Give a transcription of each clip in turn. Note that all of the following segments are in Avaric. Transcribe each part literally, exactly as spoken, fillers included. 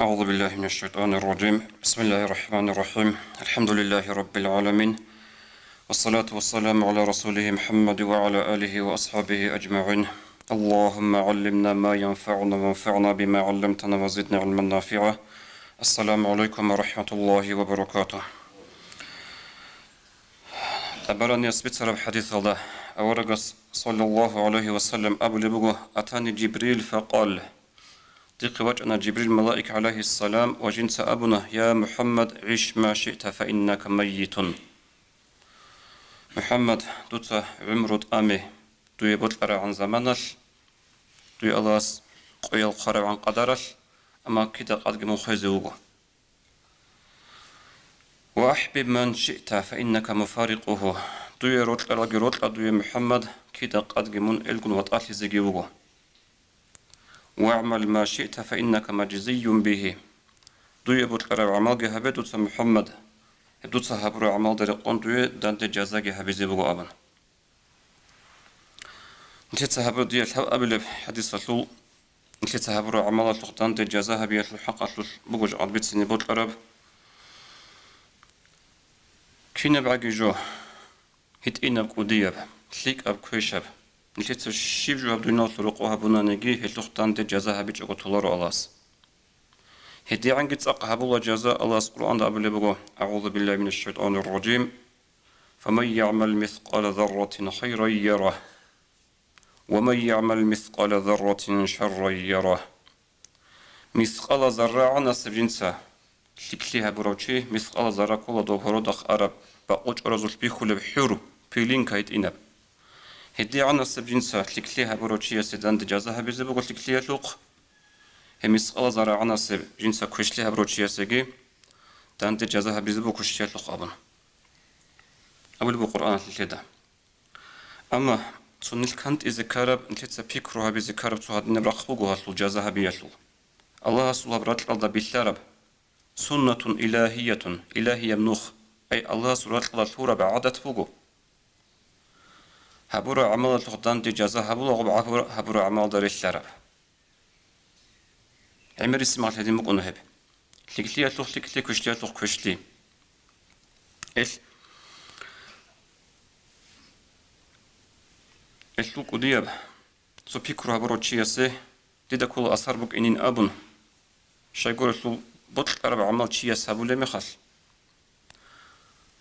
أعوذ بالله من الشيطان الرجيم. بسم الله الرحمن الرحيم. الحمد لله رب العالمين. والصلاة والسلام على رسوله محمد وعلى آله وأصحابه أجمعين. اللهم علمنا ما ينفعنا وانفعنا بما علمتنا وزدنا علما نافعا. السلام عليكم ورحمة الله وبركاته. ТӀабаранияс бицараб хӀадисалда аварагас, саллаллагьу гӀалайгьи ва саллам, абулеб буго: «Атани Жибрил факъал». Дихъе вачӀана Жибрил малаик, гӀалайгьиссалам, ва жинца абуна: «Я МухӀаммад, гӀиш ма шиъта, фа иннака маййитун». МухӀаммад, дуца гӀумру тӀаме, дуе бокьарагӀан заманалъ, дуе Аллагьас къоял хъваравгӀан къадаралъ, амма кида къадги мун хвезе вуго. «Ва ахӀбиб ман шиъта, фа иннака муфарикъугьу». Дуе рокьаралги рокьа дуе, МухӀаммад, кида къадги мун элгун ватӀалъизеги вуго. «ВагӀмал ма шиъта, фа иннака мажзийюн бигьи». Дуе бокьараб гӀамалги гьабе дуца, МухӀаммад, гьеб дуца гьабураб гӀамалда рекъон дуе данде жазаги гьабизе буго абун. Нилъеца гьабураб дие лъабабилеб хӀадисалъул, нилъеца гьабураб гӀамалалъухъ данде жаза гьабиялъул хӀакъалъулъ буго жакъа бицине бокьараб. КинабгӀаги жо, гьитӀинаб, кӀудияб, лъикӀаб, квешаб, нилъеца щиб жо гьаб дуниялалъул рокъоб гьабунаниги, гьелъухъ данде жаза гьабичӀого толаро Аллагьас. ГьедигӀанги цӀакъ гьабула жаза. Аллагьас Къуръанда абулеб буго: «АгӀузу биллагьи минаш шайтӀанир ражим. Фаман ягӀмал мискъала зарратин хайран ярагь, ва ман ягӀмал мискъала зарратин шарран ярагь». Мискъала зарра гӀанасеб жинца лъикӀлъи гьабурав чи, мискъала зарра ккола доб гьородахъ араб бакъул чӀоразулъ бихьулеб хӀур, пылинка гьитӀинаб. ГьедигӀанасеб жинца лъикӀлъи гьабурав чиясе данде жаза гьабизе буго лъикӀлъиялъухъ. Гьеб мискъала зарра гӀанасеб жинца квешлъи гьабурав чиясеги данде жаза гьабизе буго квешлъиялъухъ абун. Абулеб буго Къуръаналъ нилъеда. Амма цо нилъ кантӀизе ккараб, нилъеца пикру гьабизе ккараб цо гьадинаб рахъ буго гьалъул жаза гьабиялъул. Аллагьасул гьаб ракьалда билълъараб суннатун илагьиятун, илагьияб нух, ай Аллагьасул ракьалда лъураб гӀадат буго. Гьабураб гӀамалалъухъ данде жаза гьабулаго гьабура-, гьабураб гӀамалда релълъараб. ГӀемерисеб мехалъ гьедин букӀуна гьеб: лъикӀлъиялъухъ лъикӀлъи, квешлъиялъухъ квешлъи. Эл-, элъул кӀудияб цо пикру гьабурав чиясе дида ккола асар букӀинин абун, щайгурелъул бокьараб гӀамал чияс гьабулеб мехалъ,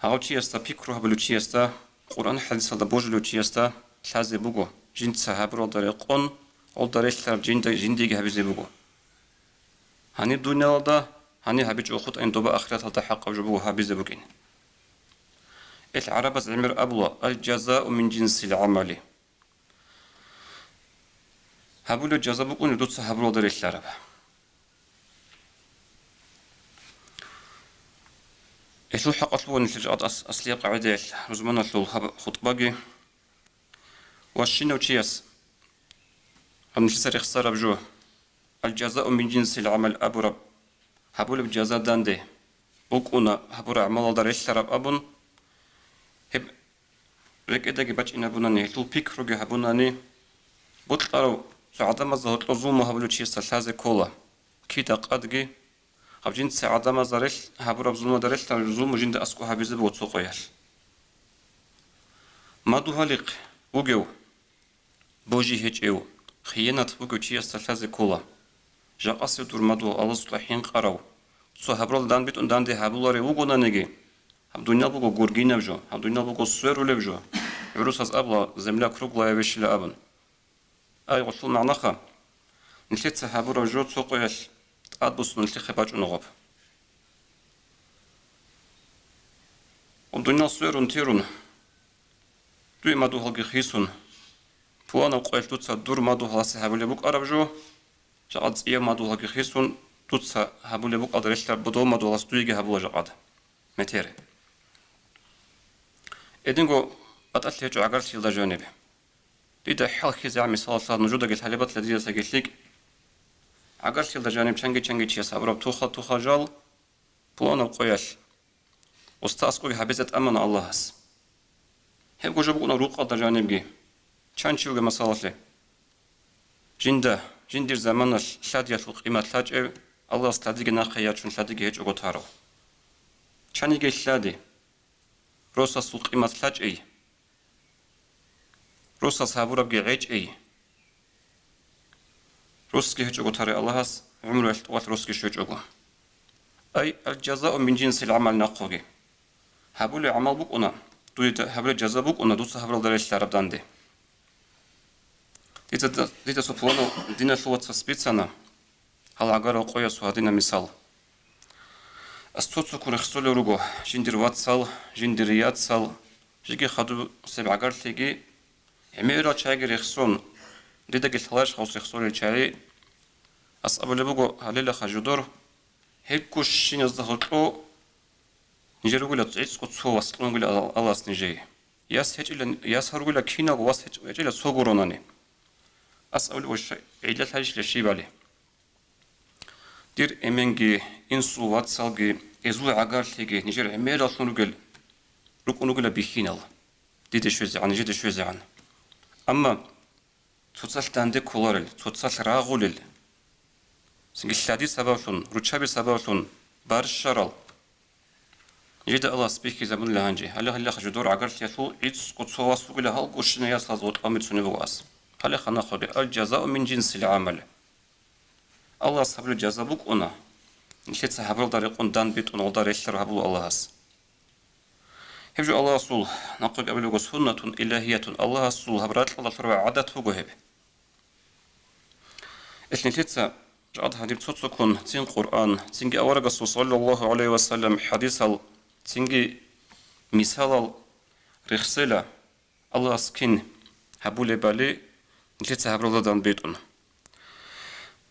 гьав чиясда, пикру гьабулев чиясда, Къуръан хӀадисалда божулев чиясда лъазе буго, жинца гьабуралда рекъон, гьолда релълъараб жинда-, жиндиеги гьабизе буго. Гьаниб дуниялалда, гьаниб гьабичӀого хутӀани доба ахираталда хӀакъаб жо буго гьабизе букӀин. Эл гӀарабаз гӀемер абула: «Аль-жазау мин жинсил гӀамали». Гьабулеб жаза букӀунеб дуца гьабуралда релълъараб. Гьелъул хӀакъалъулъ нилъер жакъа ас-, аслияб къагӀидаялъ рузманалъул гьаб хутӀбаги. Ва щинав чияс гьаб нилъеца рехсараб жо, «Аль-жазау мин жинсил гӀамал» абураб, гьабулеб жаза данде букӀуна гьабураб гӀамалалда релълъараб абун, гьеб рекӀедаги бачӀинабунани, гьелъул пикруги гьабунани, бокьарав цо гӀадамазда гьоркьор зулму гьабулев чиясда лъазе ккола. Кида къадги, гьаб жинца гӀадамазда релъ гьабураб зулмуялда релълъараб зулму жинда аскӀоб гьабизе буго цо къоялъ. Мадугьалихъ вугев, божи гьечӀев, хиянат бугев чиясда лъазе ккола. Жакъасев дур мадугьал Аллагьасукьа хӀинкъарав, цо гьабурал данбитӀун данде гьабуларев вугонаниги, гьаб дуниял буго гургинаб жо, гьаб дуниял буго сверулеб жо, гӀурусаз абула, земля круглая вещила абун. Ай, гъолъул магӀнаха, нилъеца гьабураб жо цо къоялъ тӀадбуссун нилъехъе бачӀунагъаб. Дуниял сверун-тирун, дуе мадугьалги хисун, пуланаб къоялъ дуца дур мадугьаласе гьабулеб букӀараб жо, жакъа цӀияб мадугьалги хисун, дуца гьабулеб букӀалда релълъараб дов мадугьалас дуеги гьабула жакъа метер. Гьединго батӀалъи гьечӀо гӀагарлъиялда жаниб. Дида хӀалхьизе гӀамисалалъа нужедаги лъалеб батила дидасаги лъикӀ. ГӀагарлъиялда жаниб чанги-чанги чияс гьабураб туха-туха жал, пуланаб къоялъ уста аскӀоги гьабизе тӀамана Аллагьас. Гьебго жо букӀуна рукъалда жанибги. Чан чи вугев масалалъе? Жинда, жиндир заманалъ лъадиялъул къимат лъачӀев, Аллагьас лъадиги нахъе ячун, лъадиги гьечӀого таро. Чаниги лъади, росасул къимат лъачӀей, росас гьабурабги гӀечӀей. Росги гьечӀого тарай Аллагьас, гӀумруялъ тӀубалъ росги щвечӀого. Ай, аль-жазау мин жинсил гӀамал нахъоги. Гьабулеб гӀамал букӀуна, дуе гьабулеб жаза букӀуна, дуца гьабуралда релълъараб данде. Дица, дица цо пуланав диналъул вацас бицана, гьал гӀагарал къоясул гьадинаб мисал. Ас цо-цоккун рехсолел руго, жиндир вацал, жиндир яцал, жеги хадусеб гӀагарлъиги, гӀемерал чагӀиги рехсон, дидаги лъаларищ гъос рехсолел чагӀи? Ас абулеб буго, гьалилаха жодор, гьебгощиназда гьоркьо нижер ругила гӀицӀго цо вас кьунгила Аллагьас нижее. Яс гьечӀила, яс гьаругила киналго, вас гьечӀ-, гьечӀила цо гуронани. Ас абулеб буго, гӀилла лъалищила щибали? Дир эменги, инсул вацалги, эзул гӀагарлъиги нижер гӀемераллъун ругел, рукӀун ругила бихьинал, диде щвезегӀан, нижеде щвезегӀан. Амма цоцалъ данде кколарел, цоцалъ рагъулел, цинги лъади сабаблъун, руччаби сабаблъун барщарал, нижеда Аллагьас бихьизабунила гьанже. Гьале-гьалеха жодор гӀагарлъиялъул гӀицӀго цо вас вугила, гьалгощинал ясалаз гъоркьа мицунеб буго ас. Гьалеха нахъоги, аль-жазау мин жинсил гӀамал. Аллагьас гьабулеб жаза букӀуна, нилъеца гьабуралда рекъон дандбитӀун гъолда релълъараб гьабула Аллагьас. Гьеб жо Аллагьасул, нахъеги абулеб буго, суннатун илагьиятун, Аллагьасул гьаб ракьалда лъураб гӀадат буго гьеб. Ил нилъеца жакъад гьадиб цо-цоккун цин Къуръан, цинги аварагасул саллаллагьу гӀалайгьи ва саллам хӀадисал, цинги мисалал рехсела. Аллагьас кин гьабулебали нилъеца гьабуралда дандбитӀун.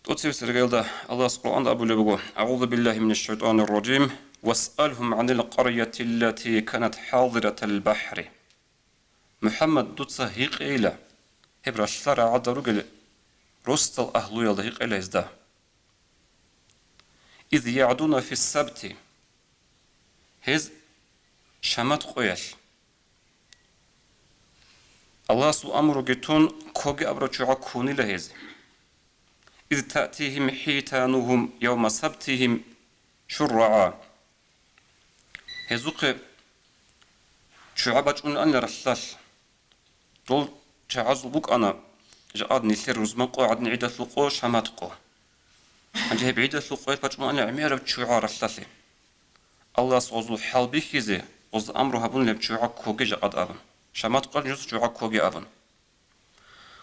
ТӀоцебесеб иргаялда Аллагьас Къуръанда абулеб буго, «АгӀузу биллагьи минаш шайтӀанир ражим, васъалгьум гӀанил къарятиллати канат хӀадиратал бахӀри». МухӀаммад, дуца гьикъейила, гьеб ралъдал рагӀалда ругел росдал агьлуялда гьикъейила гьезда. Из ягӀдуна фиссабти, гьез шамат къоялъ, Аллагьасул амруги тун, ккоги абураб ччугӀа ккунила гьез. Из таътигьим хӀитанугьум явма сабтигьим шуррагӀа. Гьезухъе ччугӀа бачӀунилан ралъдалъ. Дол чагӀазул букӀана жакъад нилъер рузман къо гӀадин гӀидалъул къо, шамат къо. Гьанже гьеб гӀидалъул къоялъ бачӀунилан гӀемераб ччугӀа ралъдалъе. Аллагьас гъозул хӀал бихьизе, гъозда амру гьабунилеб ччугӀа ккоге жакъад абун. Шамат къоялъ нужеца ччугӀа ккоге абун.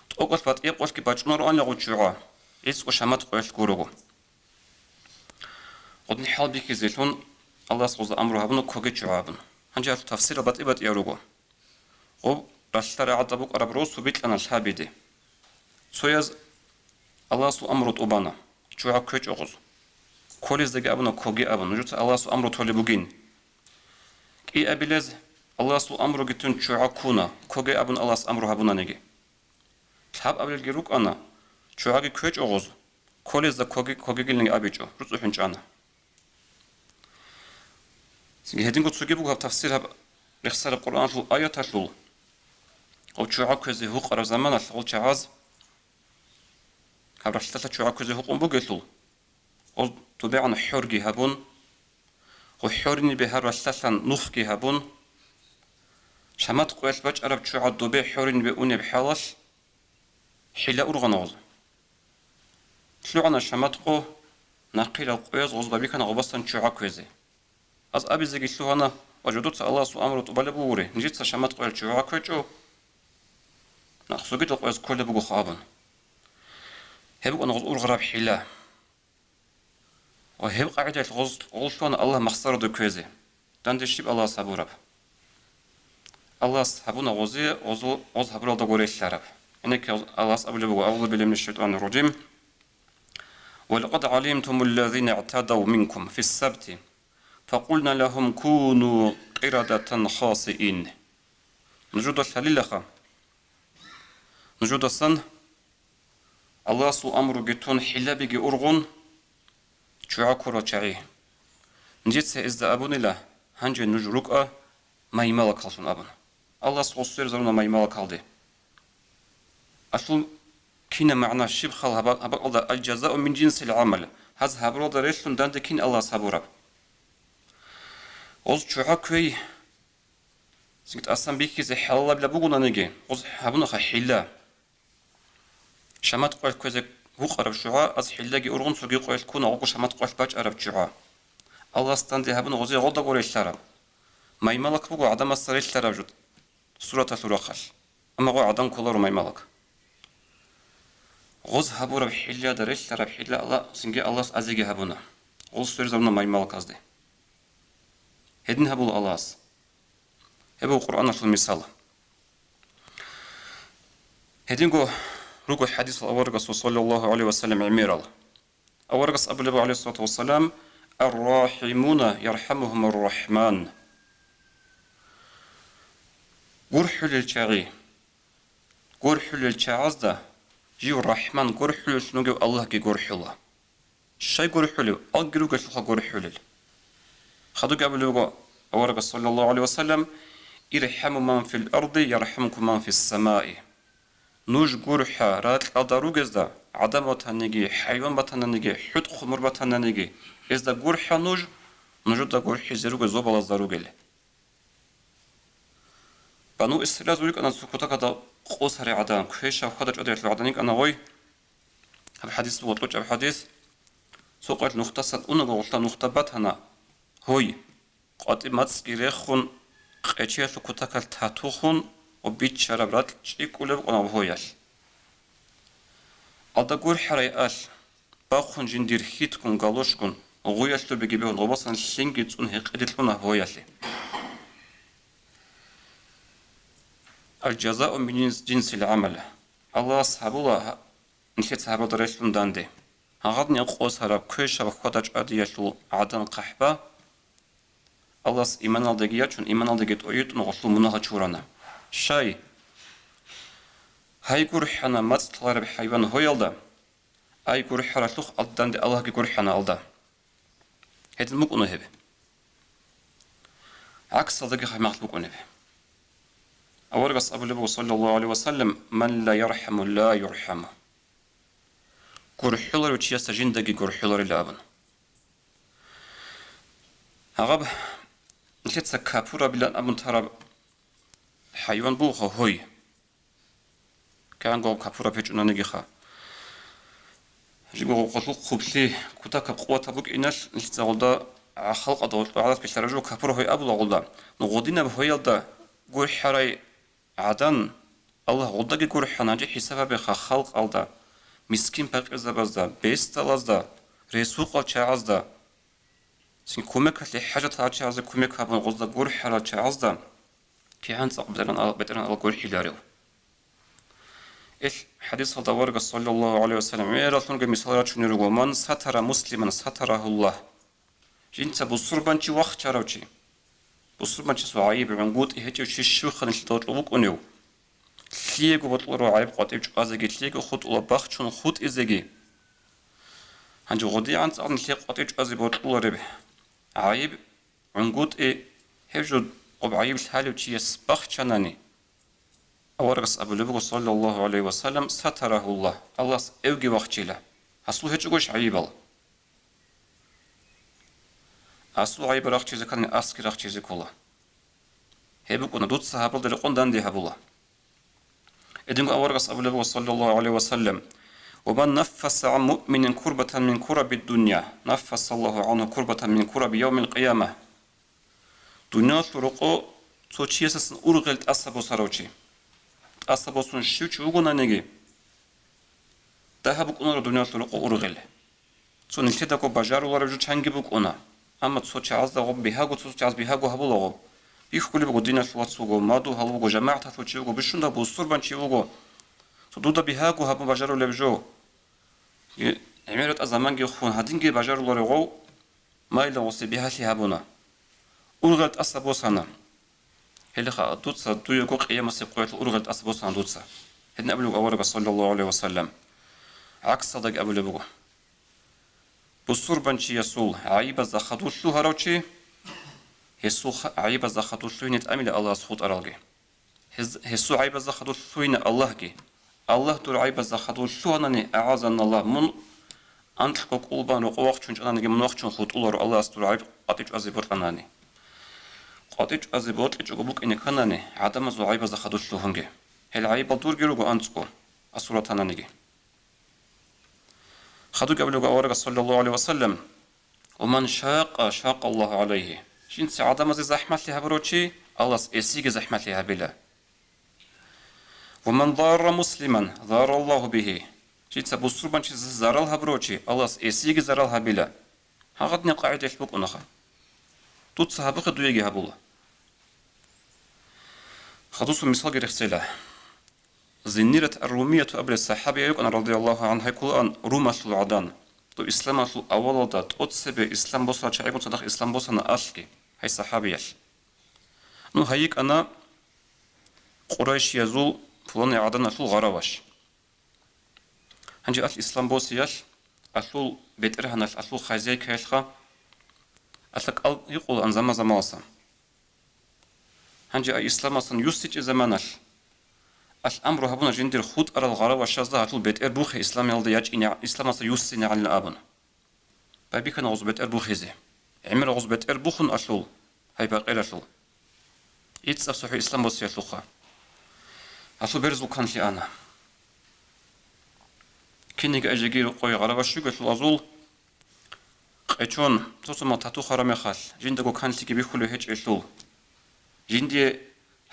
ТӀокӀалъ батӀияб къоялъги бачӀунароан гъо ччугӀа, гӀицӀго шамат къоялъ гурого. Гъодин хӀал бихьизелъун Аллагьас гъозда амру гьабуна ккоге ччугӀа абун. Гьанже гьалъул тафсирал батӀи-батӀиял руго. Гъоб ралъдал рагӀалда букӀараб росу бикьана лъабиде. Цояз Аллагьасул амру тӀубана, ччугӀа кквечӀо гъоз. Кколездаги абуна ккоге абун, нужеца Аллагьасул амру толеб бугин. КӀиабилез Аллагьасул амруги тун ччугӀа ккуна, ккоге абун Аллагьас амру гьабунаниги. Лъабабилелги рукӀана, ччугӀаги кквечӀо гъоз, кколезда ккоги-, ккогегилинги абичӀо, руцӀцӀухӀун чӀана. Цинги гьединго цоги буго гьаб тафсир гьаб рехсараб Къуръаналъул аяталъул, гъов ччугӀа кквезе гьукъараб заманалъ гъол чагӀаз гьаб ралъдалъа ччугӀа кквезе гьукъун бугелъул, гъоз добегӀан хӀорги гьабун, гъо хӀоринибе гьаб ралъдалъан нухги гьабун, шамат къоялъ бачӀараб ччугӀа добе хӀоринибе унеб хӀалалъ, хӀила ургъана гъоз. ЛъугӀана шамат къо нахъирал къояз гъоз, бабикана гъобасан ччугӀа кквезе. Аз абизеги лъугьана ва жодоца Аллагьасул амру тӀубалеб бугури, нижеца шамат къоялъ ччугӀа кквечӀо, нахъсогидал къояз кколеб бугоха абун. Гьеб букӀана гъоз ургъараб хӀила. Ва гьеб къагӀидаялъ гъоз гъолъуана Аллагь махсарода кквезе. Данде щиб Аллагьас гьабураб? Аллагьас гьабуна гъозе гъозул, гъоз гьабуралдаго релълъараб. ГӀенекке Аллагьас абулеб буго, «АгӀузу биллагьи минаш шайтӀанир ражим. Ва лакъад гӀалимтуму ллазина игӀтадав минкум фиссабти, факъулна лагьум куну къирадатан хасиин». Нужеда лъалилаха. Нужедасан Аллагьасул амруги тун, хӀилабиги ургъун, ччугӀа ккурал чагӀи. Нижеца гьезда абунила, гьанже нуж рукӀа маймалакаллъун абун. Аллагьас гъосу ризаруна маймалакалде. Аслу кинаб магӀна, щиб хал гьаба-, гьаб бакӀалда, аль-жазау мин жинсил гӀамал, Гьаз гьабуралда релълъун данде кин Аллагьас гьабураб? Гъоз чугӀа кквей, цинги тӀасан бихьизе хӀалалабилаб бугонаниги, гъоз гьабунаха хӀилла. Шамат къоялъ кквезе гьукъараб чугӀа, аз хӀиллаги ургъун цоги къоялъ ккун гъого шамат къоялъ бачӀараб чугӀа. Аллагьас данде гьабуна гъозе гъолдаго релълъараб. Маймалак буго гӀадамасда релълъараб жо сураталъул рахъалъ. Амма гъо гӀадан кколаро маймалак. Гъоз гьабураб хӀиллада релълъараб хӀилла Аллагь, цинги Аллагьас азеги гьабуна. Гъоз сверизабуна маймалаказде. Гьедин гьабула Аллагьас. Гьеб буго Къуръаналъул мисал. Гьединго руго хӀадисал аварагасул саллаллагьу гӀалайгьи ва саллам гӀемерал. Аварагас абулеб, гӀалайгьиссалату вассалам: «Ар-рахимуна ярхӀамугьумур-рахӀман». ГурхӀулел чагӀи, гурхӀулел чагӀазда жив РахӀман гурхӀулеллъун вугев Аллагьги гурхӀула. Щай гурхӀулев? Алги ругелъулха гурхӀулел. Хадубги абулеб буго аварагас, саллаллагьу гӀалайгьи ва саллам: «ИрхӀаму ман фил арди, ярхӀамукум ман фис самаи». Нуж гурхӀа ракьалда ругезда, гӀадан батаниги, хӀайван батананиги, хӀутӀ-хъумур батананиги, гьезда гурхӀа нуж, нужеда гурхӀизе ругел зобалазда ругел. Бану Исраилазул йикӀана цо кутакалда къосарай гӀадан, квешаб хьвада-чӀвадиялъул гӀадан йикӀана гъой. Гьаб хӀадис буго кьучӀаб хӀадис. Цо къоялъ нухдасан унаго гъолъа нухда батана гьой. КъватӀиб мацӀги рехун, къечиялъул кутакалъ татухун ва биччараб ракь чӀикӀкӀулеб букӀана гьоялъ. Алда гурхӀарай алъ, бахъун жиндир хьитгун, галошгун, гъуялъубеги бегьун, гъобасан лъимги цӀун гьекъеде кьуна гьоялъе. Аль-жазау мин жинс-, жинсил гӀамал. Аллагьас гьабула нилъеца гьабалда релълъун данде. Гьагъадни къосараб, квешаб хьвада-чӀвадиялъул гӀадан хъахӀба Аллагьас иманалдеги ячун, иманалдеги тӀойтӀун гъолъул мунагьал чурана. Щай? Гьай гурхӀана мацӀ лъалареб хӀайван гьоялда, ай гурхӀаралъухъ алданде Аллагьги гурхӀана алда. Гьедин букӀуна гьеб. ГӀаксалдаги гьеб мехалъ букӀунеб. Аварагас абулеб буго, саллаллагьу гӀалайгьи ва саллам: «Ман ла ярхӀаму, ла юрхӀаму». ГурхӀуларев чиясда жиндаги гурхӀуларила абун. Гьаб нилъеца капурабилан абун тараб хӀайван бугоха гьой. КигӀанго капураб гьечӀонанигиха. Жиго гъолъухъ хъублъи кутакаб къуватаб букӀиналъ, нилъеца гъолда халкъалда гъоркьоб гӀадат бихьараб жо капур гьой абула гъолда. Ну, гъодинаб гьоялда гурхӀарай гӀадан, Аллагь гъолдаги гурхӀана, гьанже хӀисаб гьабеха халкъалда, мискин-пакъирзабазда, бесдалазда, ресукъал чагӀазда, цин кумекалъе хӀажат гьарал чагӀазда кумек гьабун гъозда гурхӀарал чагӀазда кигӀан цӀакъ БетӀергьан Аллагь, БетӀергьан Аллагь гурхӀиларев. Ил хӀадисалда аварагас, саллаллагьу гӀалайгьи ва саллам, гӀемераллъунги мисал рачунел руго: «Ман сатара муслиман сатарагьуллагь». Жинца бусурбанчи вахчарав чи, бусурбанчиясул гӀайиб, гӀунгутӀи гьечӀев чи щивха нилъеда гьоркьоб вукӀунев? Лъиего бокьуларо гӀайиб къватӀив чӀвазеги, лъиего хутӀула бахчун хутӀизеги. Гьанже гъодигӀан цӀакъ нилъее къватӀив чӀвазе бокьулареб гӀайиб, гӀунгутӀи, гьеб жо гъоб гӀайиб лъалев чияс бахчанани, аварагас абулеб буго, саллаллагьу гӀалайгьи ва саллам: «Сатарагьуллагь», Аллагьас эвги вахчила. Гьасул гьечӀогойищ гӀайибал? Гьасул гӀайиб рахчизе ккани, асги рахчизе ккола. Гьеб букӀуна, дуца гьабалда рекъон данде гьабула. Гьединго аварагас абулеб буго, саллаллагьу гӀалайгьи ва саллам: «Ва ман наффаса гӀан муъминин курбатан мин кураби дунья, наффасаллагьу гӀангьу курбатан мин кураби явмил къияма». Дуниялалъул рокъо цо чиясасан ургъел тӀаса босарав чи. ТӀаса босун щив чи вугонаниги, дагьаб букӀунаро дуниялалъул рокъо ургъел. Цо нилъедаго бажарулареб жо чанги букӀуна. Амма цо чагӀазда гъоб бигьаго, цо чагӀаз бигьаго гьабула гъоб. Бихьулеб буго, диналъул вац вуго, мадугьал вуго, жамагӀаталъул чи вуго, бищунго бусурбанчи вуго. Цо дуда бигьаго гьабун бажарулеб жо. Е, гӀемер ратӀа заманги хун, гьадинги бажаруларев гъов, майила гъосе бигьалъи гьабуна. Ургъел тӀаса босана. Гьелеха дуца дуего къиямасеб къоялъул ургъел тӀаса босана дуца. Гьедин абулеб аварагас, саллаллагьу гӀалайгьи ва саллам. ГӀаксалдаги абулеб буго. Бусурбанчиясул гӀайибазда хадур лъугьарав чи, гьесул ха-, гӀайибазда хадур лъугьине тӀамила Аллагьас хутӀаралги. Гьез-, гьесул гӀайибазда хадур лъугьина Аллагьги. Аллагь дур гӀайибазда хадур лъугьанани, агӀазаналлагь, мун Анкьго кӀулбан рокъов вахчун чӀананиги, мун вахчун хутӀуларо Аллагьас дур гӀайиб къватӀи чӀвазе бокьанани. КъватӀи чӀвазе бокьичӀого букӀине кканани, гӀадамазул гӀайбазда хадур лъугьунге. Гьел гӀайибал дурги руго анцӀго, асуратананиги. Хадубги абулеб аварагас, саллаллагьу гӀалайгьи ва саллам: «Ва ман шакъа, шакъа Аллагьу гӀалайгьи». Жинца гӀадамазе захӀмалъи гьабурав чи, Аллагьас гьесиеги захӀмалъи гьабила. «Ва ман дарра муслиман, дарра Аллагьу бигьи». Жинца бусурбанчиясе зарал гьабурав чи, Аллагьас гьесиеги зарал гьабила. Гьагъадинаб къагӀидаялъ букӀунаха. Дуца гьабухъе, дуеги гьабула. Хадусул мисалги рехсела. Зиннират ар-Румияту абулеб сахӀабия йикӀана, радияллагьу гӀангьа, гьай кколаан румалъул гӀадан. Дов исламалъул авалалда тӀоцебе ислам босарал чагӀигун цадахъ ислам босана алъги, гьай сахӀабиялъ. Ну, гьай йикӀана къурайшиязул пуланай гӀаданалъул гъараваш. Гьанже алъ ислам босиялъ, алъул бетӀергьаналъ, алъул хозяйкаялъха, алъа кӀал гьикъулаан заман-заманалъа. Гьанже ай исламалъан юссичӀеб заманалъ, алъ амру гьабуна жиндир хутӀарал гъаравашазда гьалъул бетӀер бухе исламалде ячӀине, исламалъа юссинегӀанилан абун. Байбихьана гъуз бетӀер бухизе. ГӀемер гъуз бетӀер бухун алъул, гьай бакъиралъул. ИцӀаб сухӀу ислам босиялъухъа. Алъул берзул канлъи ана. Кинниги ай жеги рукъой гъараваш щугалъул азул къечон, цо-цо мал тату хвараб мехалъ, жиндаго канлъиги бихьулев гьечӀелъул. Жиндие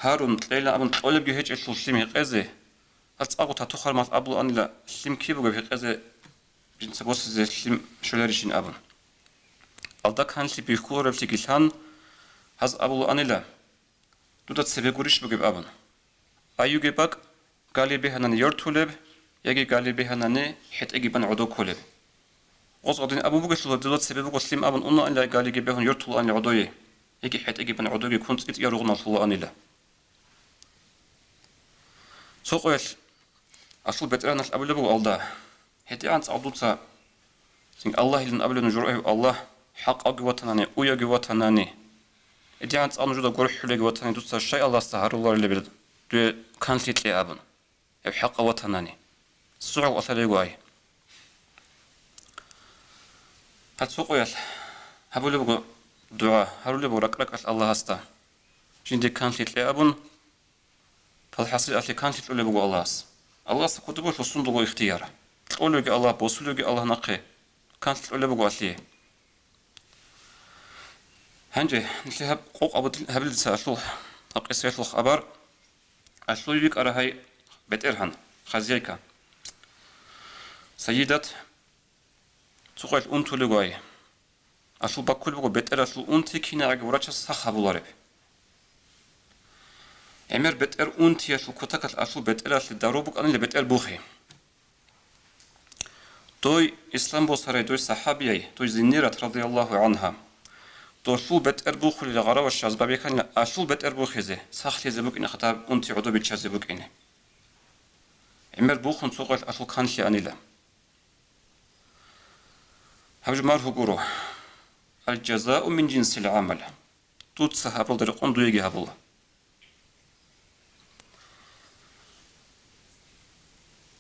гьарун кьела абун кьолебги гьечӀелъул лъим гьекъезе, гьал цӀакъго тату хвараб мехалъ абулаанила лъим киб бугеб гьекъезе, жинца босизе лъим щоларищин абун. Алда канлъи бихьулареблъиги лъан, гьаз абулаанила: «Дуда цебе гурищ бугеб?» абун. Аюге бакӀ, гали бегьанани йортулеб, яги гали бегьанани хӀетӀеги бан гӀодо кколеб. Гъоз гъадин абун бугелъул, дуда цебе буго лъим абун унаанила, галиги бегьун йортулаанила гӀодое, яги хӀетӀеги бан гӀодоги ккун цӀикӀкӀарун ругъуналъулаанила. Цо къоялъ алъул бетӀергьаналъ абулеб буго алда: «ГьетӀигӀан цӀакъ дуца, цинги Аллагьилан абулеб нуж рогӀив Аллагь, хӀакъавги ватанани, уявги ватанани. ГьетӀигӀан цӀакъ нужеда гурхӀулеги ватани, дуца щай Аллагьасда гьаруларилеб дуе канлъи кье», абун. Гьеб хӀакъав ватанани. СогӀал алъа рего ай. Гьаб цо къоялъ гьабулеб буго дугӀа, гьарулеб буго ракӀ-ракӀалъ Аллагьасда. Жинде канлъи кье абун, палхӀаси алъе канлъи кьолеб буго Аллагьас. Аллагьасда кодоб буго сундулго ихтияр. Кьолевги Аллагь, босулевги Аллагь нахъе. Канлъи кьолеб буго алъие. Гьанже нилъее гьаб къокъ абу-, гьабилеб дица алъул гьаб къисаялъул хабар. Алъул викӀара гьай бетӀергьан, хозяйка. Сайидат, цо къоялъ унтулеб буго гьай. Алъул баккулеб буго бетӀералъул унти кинагӀаги врачас сах гьабулареб. ГӀемер бетӀер унтиялъул кутакалъ алъул бетӀералъе дару букӀанила бетӀер бухе. Дой ислам босарай, дой сахӀабияй, дой Зиннират радияллагьу гӀангьа. Долъул бетӀер бухулел гъаравашаз байбихьанила алъул бетӀер бухизе, сахлъизе букӀине, хатаб унти гӀодобиччазе букӀине. ГӀемер бухун цо къоялъ алъул канлъи анила. Гьаб жо маргьу гуро. Аль-жазау мин жинсил гӀамал. Дуца гьабалда рекъон дуеги гьабула.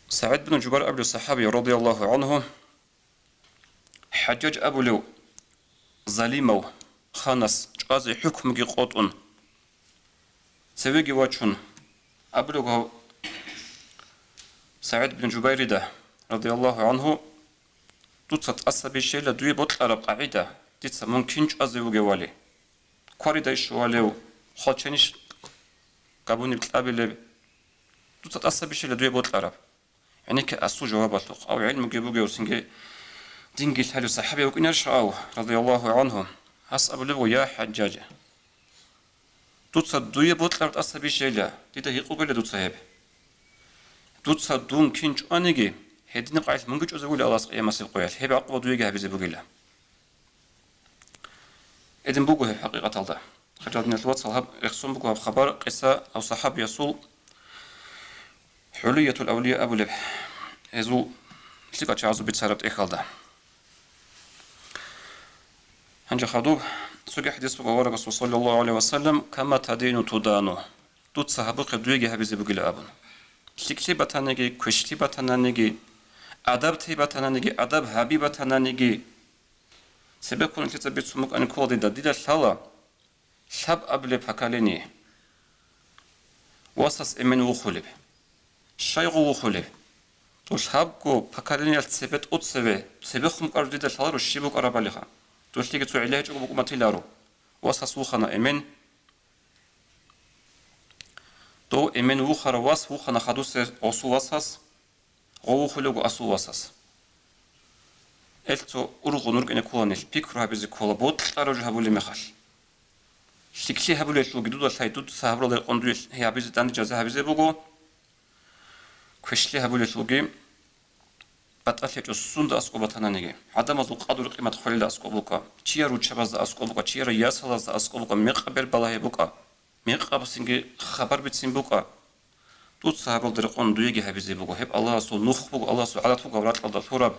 СагӀид бин Жубайр абулев сахӀаби, радияллагьу гӀангьу, ХӀажжаж абулев залимав ханас чӀвазе хӀукмуги къотӀун, цевеги вачун, абулев гьав СагӀид бин Жубайрида, радияллагьу гӀангьу: «Дуца тӀаса бищейила дуе бокьараб къагӀида, дица мун кин чӀвазе вугевали. Кварида иш валев, хвалчанищ габуниб кьабилеб? Дуца тӀаса бищейила дуе бокьараб». ГӀенекке асул жавабалъухъ, ав гӀелмуги бугев, цинги динги лъалев сахӀаби вукӀинарищ ав, радияллагьу гӀангьу? Гьас абулеб буго: «Я ХӀажжаж, дуца дуе бокьараб тӀаса бищейила, дида гьикъугейила дуца гьеб. Дуца дун кин чӀваниги, гьединаб къагӀиялъ мунги чӀвазе вугила Аллагьас къиямасеб къоялъ, гьеб гӀакъуба дуеги гьабизе бугила». Гьедин буго гьеб хӀакъикъаталда. Хириял диналъул вацал, гьаб рехсон буго гьаб хабар, къиса, гьав сахӀабиясул ХӀулиятул авлия абулеб, гьезул лъикӀал чагӀазул бицараб тӀехьалда. Гьанже хадуб цоги хӀадис буго аварагасул, саллаллагьу гӀалайгьи ва саллам: «Кама тадину тудану». Дуца гьабухъе дуеги гьабизе бугила абун. ЛъикӀлъи батаниги, квешлъи батананиги, Адаб тей батананиги, адаб гьаби батананиги, цебеккун лъица бицун букӀани ккола дида, дида лъала лъаб абулеб поколение. Васас эмен вухулеб. Щайгъу вухулеб? Дол лъабго поколениялъ цебе тӀоцеве, цебехун букӀараб дида лъаларо щиб букӀарабалиха. Долъиги цо гӀилла гьечӀого букӀун батиларо. Васас вухана эмен. Дов эмен вухарав вас вухана хадусе гъосул васас, гъов вухулевго асул васас. Эл цо ургъун рукӀине ккола нилъ, пикру гьабизе ккола, бокьарав жо гьабулеб мехалъ. ЛъикӀлъи гьабулелъулги дуда лъай, дуца гьабурал рекъон дуе гьабизе, дандечӀезе гьабизе буго. Квешлъи гьабулелъулги батӀалъи гьечӀо сунда аскӀоб батананиги. ГӀадамазул къадру-къимат хвелила аскӀоб букӀа, чияр руччабазда аскӀоб букӀа, чияр ясалазда аскӀоб букӀа, мекъаб бер балагьи букӀа, мекъабасинги хабар бицин букӀа. Дуца гьабурал рекъон дуеги гьабизе буго. Гьеб Аллагьасул нух буго, Аллагьасул гӀадат буго гьаб ракьалда лъураб.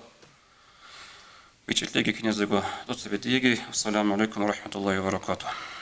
БичӀчӀилъиги киназего дуца бетӀиеги. Ассаламу гӀалайкум ва рахӀматуллагьи ва баракатугь.